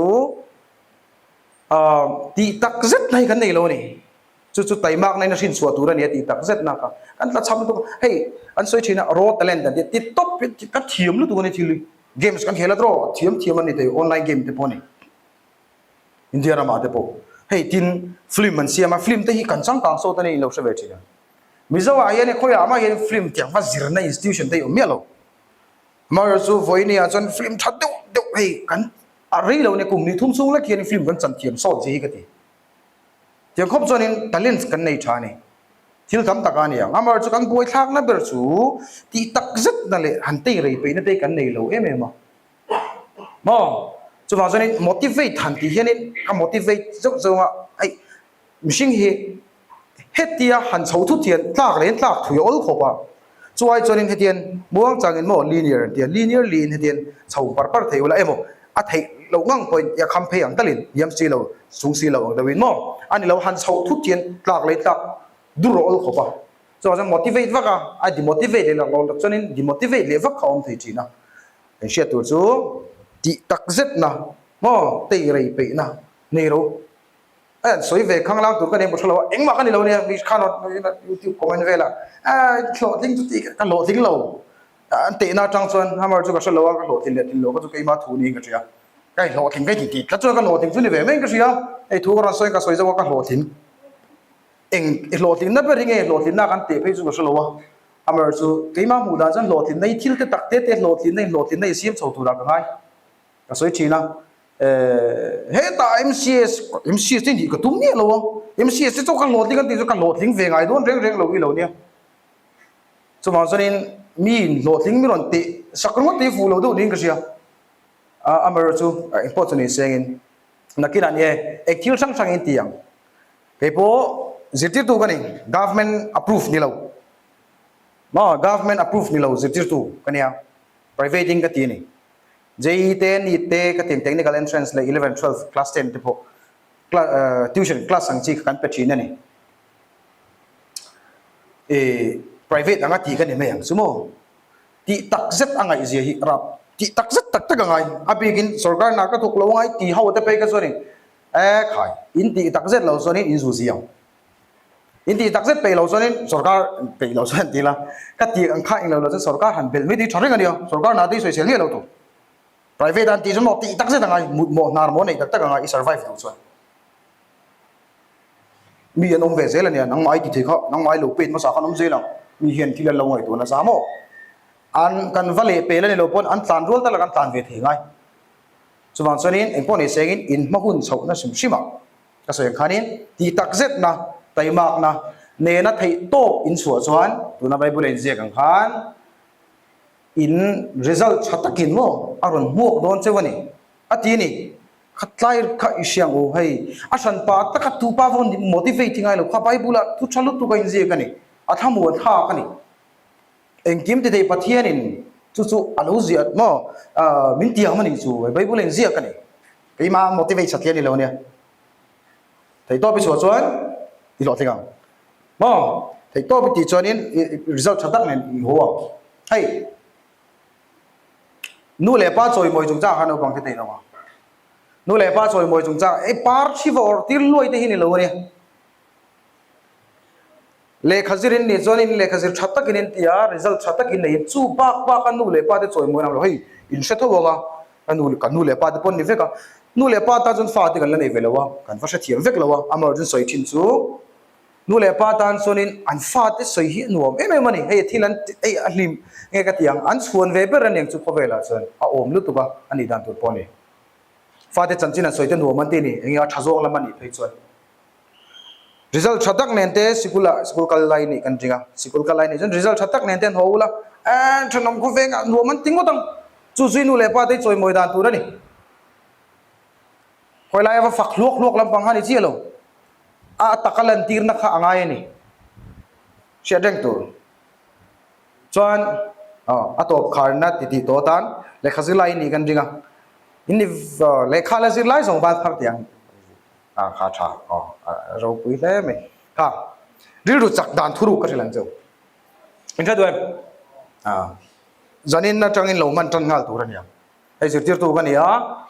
aah tih tak zet na hi kan nei lo a ni. Chu chu taimakna in a hrin chhuah tur a ni a tih tak zet na kha. Kan tla chham lutuk a, hei an sawi thin a raw talent an ti a, ti tawp hi ka thiam lutuk a ni thil hi. Games kan khel a tiraw? Thiam thiam a ni thei online game te pawh a ni. India ramah te pawh hei tin film an siam a, film te hi kan changkang sawt a ni lo hre ve thin a. Mizo ah hian khawiah mah hian film tiang va zirna institution te hi awm miah lo. Amaherawhchu chu vawiin ah chuan film tha deuh deuh hei kan a rei lo nia kum ni thum chhung lek hian film kan chan thiam sawt zia hi ka ti. Tiang khawp chuanin talents kan nei tha a ni. Thil tam tak a ni ang. Amaherawhchu chu kan buaithlakna ber chu tih tak zet na leh han tei rei peihna te kan nei lo em em a. Maw? Chuvang chuanin motivate han tih hianin ka motivate zeuh zeuh a, hei mihring hi hetia han chho thut hian tlak leh in tlak thui a awl khawp a, chuai chuanin hetian muang changin maw linear an ti a, linear liin hetian chho par par thei ula emaw a theih loh ngang pawhin ia kham phei ang talin hiam si lo chung si lo ang deuhin maw a ni lo han chho thut hian tlak leh in tlak dur a awl khawp a, chuvang chuan motivate vak a, a demotivate leh lak lo chuanin demotivate leh vak kha a awm thei thin a. Kan hriat tur chu tih tak zetna maw tei rei peihna nei ro. A an sawi ve khang lang tur ka nei hmu tha lo a, engmah ka ni lo nia mi khan youtube comment vel a a hlawhtling chu tih ka hlawhtling lo. An tehna atang chuan hammer chu ka hre lo a, ka hlawhtlin leh tlin lo kha chu keima thu niin ka hria. Ka hlawhtling ka tih tih tlat chuan ka hlawhtling chu ni ve mai ka hria. Hei thu ka rawn sawi ka sawi zo a ka hlawhtling. Eng hlawhtlinna ber hi nge hlawhtlinna kan teh phei chu ka hre lo a. Amaherawhchu, keimah hmuh dan chuan hlawhtlinna hi thil te tak te te hlawhtlinna in hlawhtlinna i siam chho turah ka ngai. Ka sawi thin a, hetah MCS, MCS te nih ka tum miah lo a, MCS te chu ka hlawhtling an tih chu ka hlawhtling ve ngai dawn reng reng lo hi lo nia. Chuvang chuanin mi in hlawhtling mi rawn teh sak ringawt te hi fuh lo deuh niin ka hria. Amaherawhchu, engpawh chu ni sengin nakinah ni e, eng thil hrang hrangin ti ang. Kei pawh zirtirtu ka ni, government approve ni lo. Maw government approve ni lo zirtirtu ka nia, private in ka ti a ni. JEE te, NEET te ka tin technical entrance leh 11, 12, class 10 te pawh tuition class ang chi kha kan pe thin a ni. Ih private anga ti ka ni mai ang chu maw. Tih tak zet a ngaih zia hi rap tih tak zet tak tak a ngai. A bikin sorkar hna ka thawk lo ngai ti ho te phei ka chuanin E khai, in tih tak zet lo chuanin in zu ziang. In tih tak zet peih lo chuanin sorkar peih lo chuan ti ila, ka tih ang kha englo lo chuan sorkar han belh mai te hi tha reng a nia, sorkar hna te hi sawisel miah lo tur. Private an tih chuan maw tih tak zet angai, mut mawh hnar maw neih tak tak angai i survive duh chuan. Mi an awm ve zel a nia, nangmah i ti thei kha, nangmah i lo paid hmasa khan awm zel ang, mi hian thil an lo ngaihtuah nasa maw? An kan va leh pel a ni lo pawn an tlan rual tal a kan tlan ve thei ngai. Chuvang chuanin engpawh nei sengin in hma hun chhohna hrim hrim ah ka sawi ang khanin tih tak zetna, taimakna nena theih tawp in chhuah chuan tuna Bible a inziak ang khan in result tha takin maw a rawn hmuak dawn cheu a ni a ti a ni. Khatlai kha i hria ang u hei a hranpa taka tupa vawn motivate hi ngai lo kha Bible ah thu tha lutuk a inziak a ni, a thlamuan thlak a ni. Engkim ti thei Pathianin chu chu a lo ziah maw? Min tiang a nih chu Bible in ziak a ni. Keimah motivate satliah a ni lo ania. Theihtawp i chhuah chuan i hlawhtling ang. Maw? Theihtawp i tih chuanin result tha tak nen i haw ang. Hei, nu leh pa chawimawi chungchang kha naupang te theih lo ang. Nu leh pa chawimawi chungchang, ei par thi va awrh tir luai te hi ni lo ania. Lehkha zir in nih chuan in lehkha zir tha takin in ti a, result tha takin nei in chu bak bak a nu leh pa te chawimawi ang lo hei in hre tho ang a, ka nu ka nu leh pa te pawh an ni vek a, nu leh pa tan chuan fa te kan la nei ve lo a, kan va hrethiam vek lo a, amaherawhchu sawi thin chu nu leh pa tan chuan in an fa te sawi hi a nuam em em a ni, hei thil an hei a hlim nge ka ti ang, an chhuan ve ber a niang chu khawvelah chuan a awm lutuk a, a nih dan tur pawh a ni. Fate chanchin an sawi te nuam an ti a ni, eng nge a tha zawng lam a nih phei chuan. Result tha tak nen te sikul ah sikul kal lai nih kan ring a, sikul kal lai nih chuan result tha tak nen te an haw ula, eeh thenawm khawveng ah nuam an ti ngawt ang, chu zui nu leh pa te hi chawimawi dan tur a ni. Khawi lai a va fak hluak hluak lampang kha a ni chiah lo, a taka lantirna kha a ngai a ni, hriat reng tur. Chuan a tawp kharna ti tih tawh atan lehkha zirlai nih kan ring a, in ni lehkha la zirlai zawng van phar tih ang. A kha tha aw a ropui hle mai kha rilru chak dan thuruk ka hrilh ang cheu in hre duh em a zanin atangin lo man tan nghal tur a nia hei zirtirtu ka ni a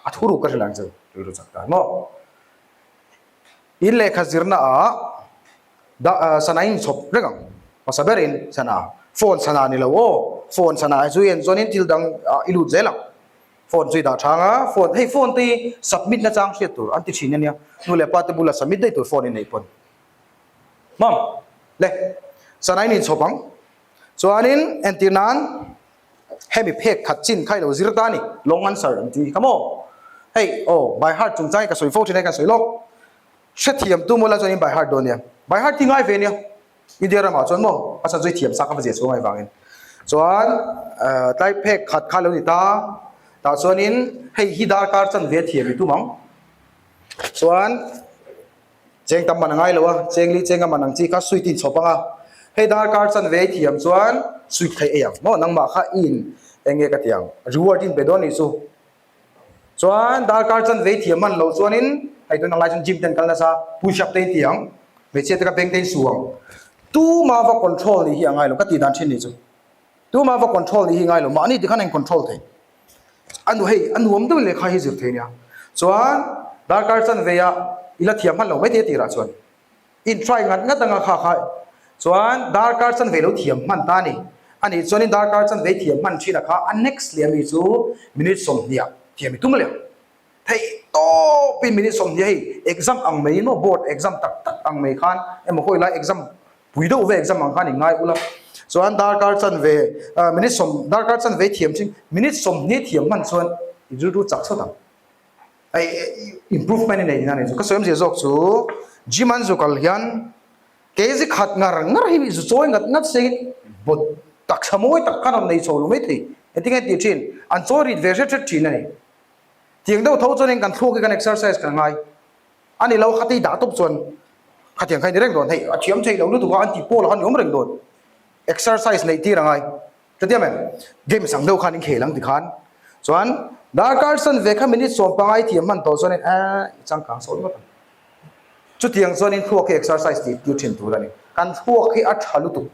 a thuruk ka hrilh ang cheu rilru chak dan maw in lehkha zirna ah dah sana in chhawp reng ang hmasa berin sana phone sana ni lo aw phone sana hi chu en chuanin thil dang ah i lut zel ang. Phone chu i dah chang a, phone hei phone te hi submit na chang hriat tur an ti thin ania, nu leh pa te bula submit daih tur phone in nei pawn. Mom, le, sana in inchhawp ang. Chuanin entir nan hemi phek khat chin kha i lo zir ta a ni, long answer an tih hi kha maw? Hei aw by heart chungchang hi ka sawi fo thin a ka sawi lawk. Hrethiam tu mawla chuan in by heart dawn nia, by heart hi ngai ve ania. India ramah chuan maw a chhan chu i thiam sak a va zia chhung ai vangin chuan tlai phek khat kha lo ni ta tah chuanin hei hi darkar chanve a thiam i tum ang chuan cheng tam man a ngai lo a cheng li cheng a man ang chi kha sweet in chhawp ang a hei darkar chanve i thiam chuan sweet kha i ei ang maw nangmah kha i in eng nge ka ti ang reward in pe dawn nih chu. Chuan darkar chanve i thiam hman loh chuanin hei tuna lai chuan gym te an kal nasa, push up te in ti ang, hmeichhia te kha beng te in su ang. Tuma va control nih hi a ngai lo, ka tih dan thin nih chu. Tuma va control nih hi a ngai lo, mahni tikhan a in control thei. A nu hei a nuam deuhin lehkha hi zir thei nia. Chuan darkar chanve ah i la thiam hman lo maithei a tirah chuan. In try ngat ngat anga kha kha chuan darkar chanve lo thiam hman ta a ni. A nih chuanin darkar chanve thiam hman thin a kha a next leh ami chu minute sawmhniah thiam i tum leh. Theih tawpin minute sawmhniah hei exam ang mai maw board exam tak tak ang mai khan emaw hawi lai exam pui deuh ve exam ang khan in ngai ula. Chuan darkar chanve minute sawm darkar chanve thiam chin minute sawmhniah thiam hman chuan i rilru chak chawt ang. Improvement i nei ina nei chu ka sawi awmzia zawk chu gym an zu kal hian kg khat ngar ngar hi zu chawi ngat ngat se bawt taksa mawi tak khan rawn nei chho lo mai thei engtin nge tih thin an chawi rit ve hret hret thin a ni tiang deuh tho chuanin kan thluak hi kan exercise kan ngai a ni lo khati dah tawp chuan khatiang kha i ni reng dawn hei a thiam thei lo lutuk a an tih pawh lah khan i awm reng dawn exercise neih tir a ngai. Chutiang em? Games ang deuh khan in khel ang ti khan. Chuan darkar san ve kha minute 15 i thiam hman tawh chuanin eh i changkang sawi ngawt ang. Chutiang chuanin thluak hi exercise tih tir thin tur a ni. Kan thluak hi a tha lutuk.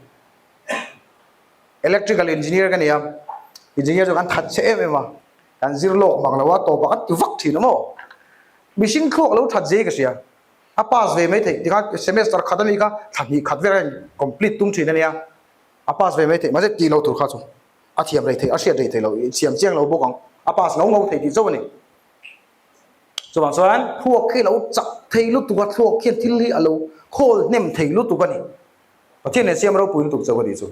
Electrical engineer ka ni a, engineer chu kan that che em em a, kan zir lawk mang lo a, tawpah kan ti vak thin a maw? Mihring thluak lo that zei ka hria. A pass ve mai theih tikhan semester khat ami kha thla hnih khat vel a in complete tum thin ania. A pass ve mai theih mahse tih loh tur kha chu a thiam rei theih a hriat rei theih loh i siam chiang lo bawk ang. A pass ngau ngau thei tih chauh a ni. Chuvang chuan thluak khi a lo chak thei lutuk a, thluak khian thil hi a lo khawl hnem thei lutuk a ni. Pathian nen siam ropui lutuk chauh a tih chu.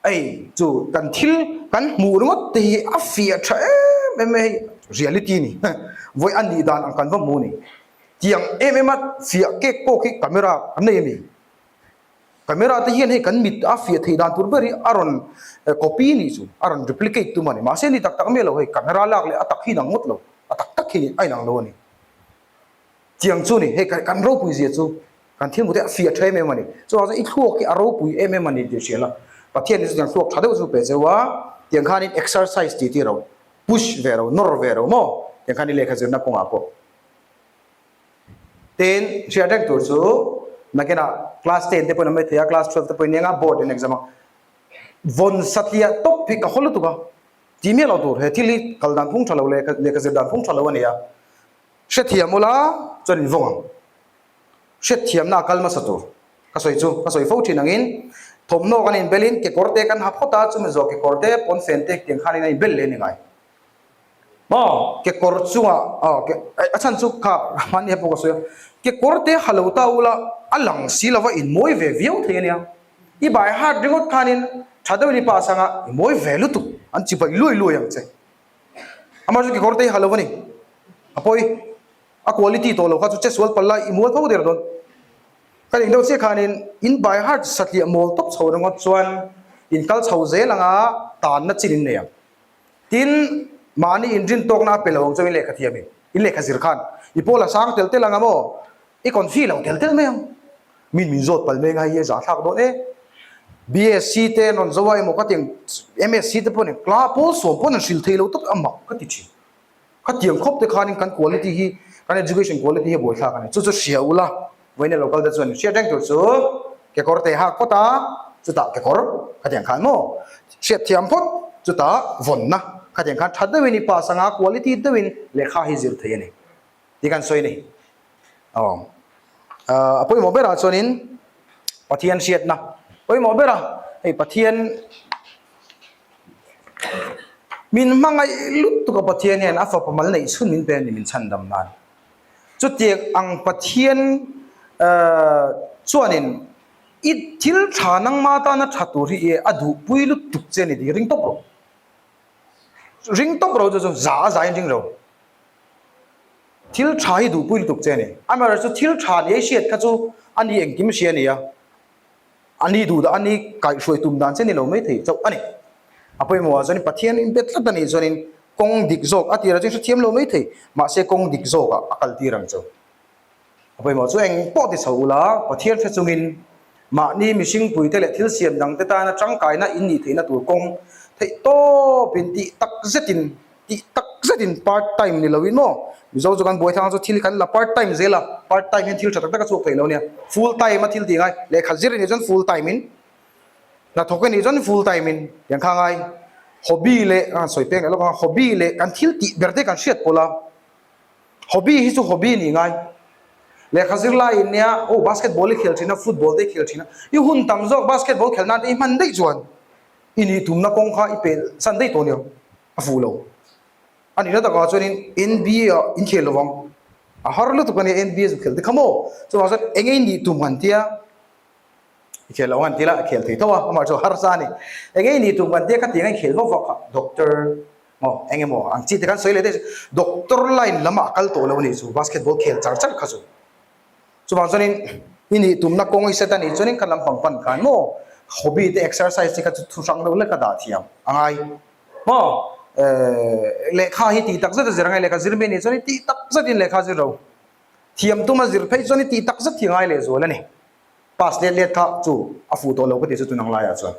Ei chu kan thil kan hmuh ringawt te hi a fiah tha em em mai hei reality a ni vawi a nih dan ang kan va hmu a ni tiang em em a fiah kek pawh khi camera kan nei a ni camera te hian hei kan mit a fiah theih dan tur ber hi a rawn copy a nih chu a rawn replicate tum a ni mahse ni tak tak miah lo hei camera lak leh a tak hi inang ngawt lo a tak tak hi a inang lo a ni. Chiang chu ni, hei kan ropui zia chu kan thil hmuh te a fiah tha em em a ni. Chuvang chuan i thluak hi a ropui em em a ni tih hria la, Pathian hi chu tiang thluak tha deuh chu pe cheu a, tiang khanin exercise tih tir ro, push ve ro, nawr ve ro maw, tiang khan i lehkha zirna kawngah pawh. Tin, hriat reng tur chu nakinah class ten te pawhin an mai thei a, class 12 te pawhin eng a board in exam a, vawn satliah tawp hi ka haw lutuk a, ti miah lo tur, he thil hi kal dan phung tha lo leh lehkha zir dan phung tha lo a ni a. Hrethiam ula chuan in vawng ang. Hrethiamna a kal hmasa tur. Ka sawi chu, ka sawi fo thin angin thawmhnaw kan inbelin kekawr te kan ha phawt a, chumi zawh kekawr te, pawnfen te tiang khanin a inbel leh a ni ngai. Maw? Kekawr chungah, aw ke, a chhan chu kha mahni pawh ka sawi a, kekawr te ha lo ta ula a lang si lova in mawi ve viau thei a nia. I by heart ringawt khanin tha deuhin i pass anga i mawi ve lutuk, an chi vaih luai luai ang che. Amah chu kekawr te hi ha lo a ni. A pawi. A quality tawh lo kha chu che sual palh la i mual tho der dawn. Ka ning deuh chiah khanin in by heart satliah mawl tawp chho ringawt chuan in kal chho zel anga tanna chin in nei ang. Tin, mahni inrin tawkna a pe lo ang chuan in lehkha thiam in, in lehkha zir khan i pawl a sang tel tel anga maw i confi lo tel tel mai ang. Min min zawt palh mai anga hei hi a zahthlak dawn e. BSc te an rawn zo a emaw ka ti ang MSc te pawh nen class pawl sawm pawn an hrilh thei lo tawp a mak ka ti thin. Khatiang khawp te khanin kan quality hi kan education quality hi a buaithlak a ni. Chu chu hria ula vawiin a lo kal te chuan hriat reng tur chu kekawr te hak phawt a chutah kekawr khatiang khan maw hriat thiam phawt chutah vawnna khatiang khan tha deuhin i pass anga quality deuhin lehkha hi zir thei a ni tih kan sawi a ni. Aw a pawimawh berah chuanin Pathian hriatna pawimawh bera hei Pathian min hmangaih lutuk a Pathian hian a fapa mal neih chhun min pe a ni min chhan dam nan. Chutiang ang Pathian chuanin i thil tha nangma tana tha tur hi i a duhpui lutuk che a ni tih ring tawp rawh. Ring tawp rawh chu chu za a zain ring lo. Thil tha hi duhpui lutuk che a ni. Amaherawhchu thil tha ni ei hriat kha chu a ni engkim hria a ni a, a ni duh dah a ni kaihhruai tum dan che ni lo mai thei chauh a ni. A pawimawh ah chuanin Pathian inpe tlat a nih chuanin kawng dik zawk a tirah chuan hrethiam lo mai thei, mahse kawng dik zawkah a kal tir ang chu. A pawimawh chu eng pawh ti chho ula, Pathian hre chungin mahni mihring puite leh thil siam dangte tana tangkaina in nih theihna tur kawng theih tawpin tih tak zetin tih tak zetin part time ni loin maw Mizo chu kan buai thang chu thil kan la part time zel a, part time hian thil tha tak tak a chhuak thei lo nia, full time a thil tih ngai, lehkha zir anih chuan full time in hnathawk anih chuan full time in tiang kha ngai hobby leh a sawi pek leh lawk ang hobby leh kan thil tih ber te kan hriat pawlh a. Hobby hi chu hobby ni ngai. Lehkha zir laiin nia aw basketball i khel thin a, football te i khel thin a, i hun tam zawk basketball khel nan te i hman daih chuan i nih tumna kawng kha i pel san daih tawh nia, a fuh lo. A nihna takah chuanin NBA ah in khel lovang, a har lutuk a nia NBA chu khel te kha maw? Chuvang chuan enge i nih tum han tia, i khel lo han ti la, a khel thei tho a, amah chu harsa a ni. Enge i nih tum han tia khatiang a inkhel vak vak kha doctor maw eng emaw ang chi te khan sawi leh daih chu doctor line lamah a kal tawh lo a nih chu basketball khel char char kha chu. Chuvang chuanin i nih tumna kawng i set a nih chuanin kha lampang pan khan maw hobby te exercise te kha chu thu hrang deuh lek a dah thiam a ngai maw lehkha hi tih tak zet a zir a ngai lehkha zir mi a nih chuanin tih tak zetin lehkha zir lo thiam tum a zir phei chuanin tih tak zet hi a ngai lehzual a ni. Pass let let kha chu a fuh tawh lo ka ti chu tunang laiah chuan.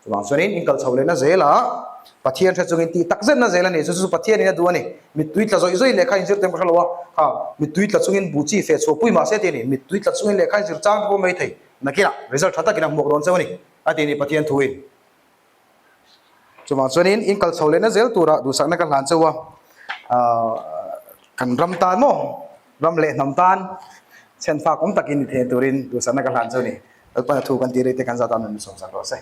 Chuvang chuanin in kal chho lehna zelah Pathian hre chungin tih tak zetna zel a ni. Chu chu Pathianin a duh a ni. Mittui tla zawih zawih lehkha inzir te pawh hre lo a, kha mittui tla chungin buh chi feh chhuah pui mahse tih a ni. Mittui tla chungin lehkha inzir chang te pawh mai thei. Nakinah result tha takin a hmuak dawn cheu a ni a ti a ni Pathian thuin. Chuvang chuanin in kal chho lehna zel turah duhsakna ka hlan cheu a. Aaa. Kan ram tan maw? Ram leh hnam tan chhenfak awm takin ni thei turin duhsakna ka hlan chu a ni. Lalpana thu kan tih rei te kan zat a nun sawmsak rawh se.